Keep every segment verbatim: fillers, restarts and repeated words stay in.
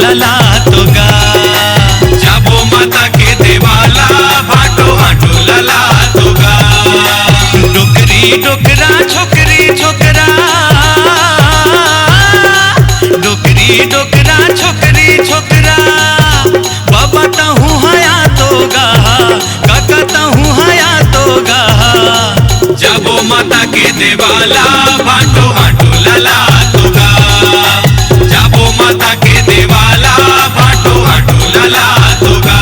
लला तो गा। जाबो माता के देवाला, भाटो आटो लला तो गा। डोकरी डोकरा, छोकरी छोकरा, डोकरी डोकरा, छोकरी छोकरा, बाबा तहूँ हया तो गा, काका तहूँ हया तो गा। जाबो माता के देवाला, भाटो आटो लला तो गा। जाबो माता के देवाला, भाटो आटो लला तो गा।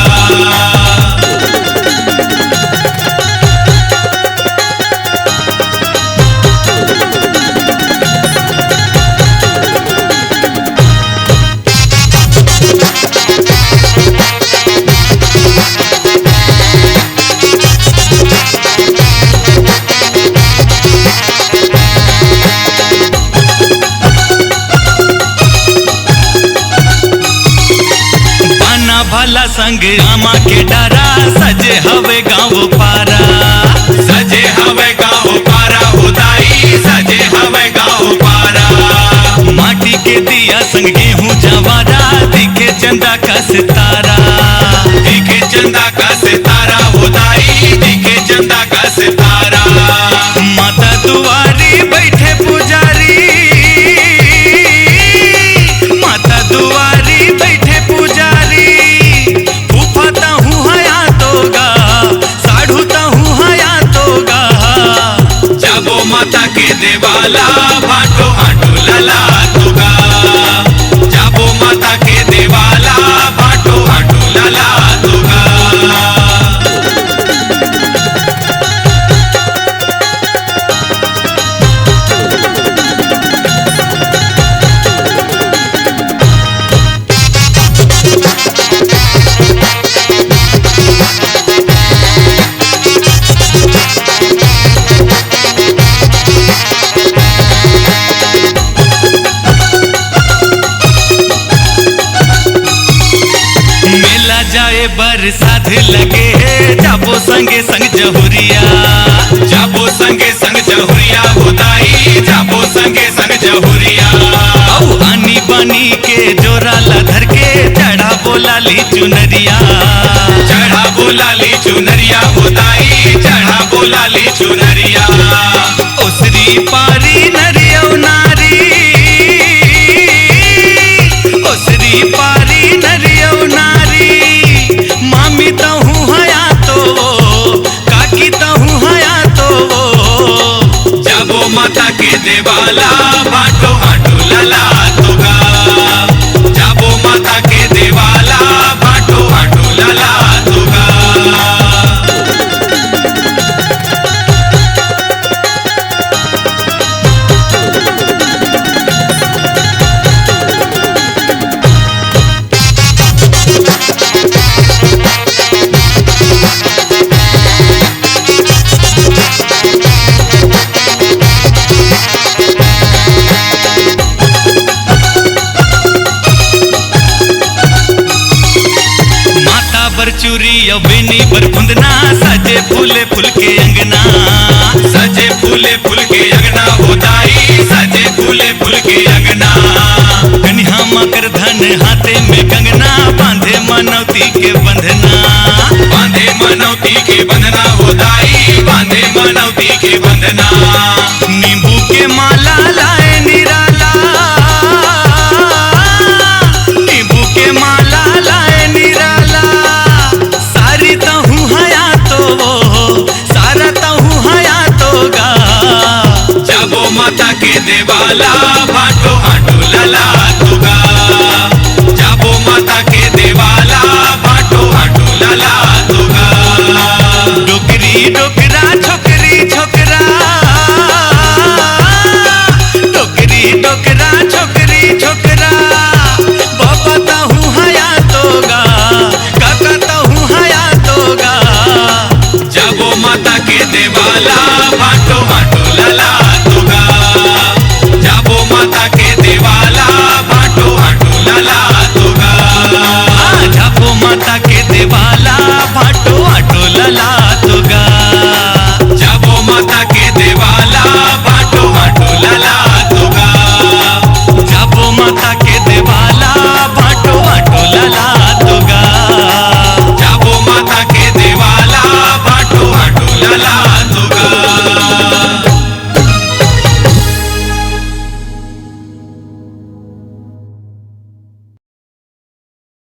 बना भला संग आमा के डारा, सजे हवे गाँव पारा। सजे हवे गाँव पारा हो दाई, सजे हवे गाँव पारा। माटी के दिया संग गेहूं जवारा, दिखे चंदा का सितारा। दिखे चंदा का सितारा हो दाई, दिखे चंदा का सितारा। माता दुआरी बैठे पुजारी, माता दुआरी बैठे पुजारी, फूफा तहूँ हया तो गा, साढ़ू तहूँ हया तो गा। जाबो माता के देवाला, भाटो आटो लला तो गा। जाबो माता के देवाला, भाटो आटो लला तो गा। मेला जाए बर साध लगे हे, जाबो संगे संग जहुरिया। जाबो संगे संग जहुरिया हो दाई, जाबो संगे संग जहुरिया। अउ आनी बानी के जोरा ला धर के, चढ़ाबो लाली चुनरिया। चढ़ाबो लाली चुनरिया हो दाई, चढ़ाबो लाली चुनरिया। ओसरी पारी नरियौ नारी, ओसरी पारी नरियौ नारी, मामी तहूँ हया तो, काकी तहूँ हया तो। जाबो माता के देवाला, भाटो आटो लला तो गा। जाबो माता के देवाला, भाटो आटो लला तो गा। माता बर चूरी अउ बेनी बर फुंदना, सजे फूले फूल के अंगना। सजे फूले फूल के अंगना हो दाई, सजे फूले फूल के अंगना। कनिहा मा कर धन हाथे में कंगना, बांधे मनौती के बंधना। बांधे मनौती के बंधना हो दाई, बांधे मनौती के बंधना। नींबू के माला लाए निराला, नींबू के माला लाए निराला, सारी तहूँ हया तो, सारा तहूँ हया तो गा। जाबो माता के देवाला,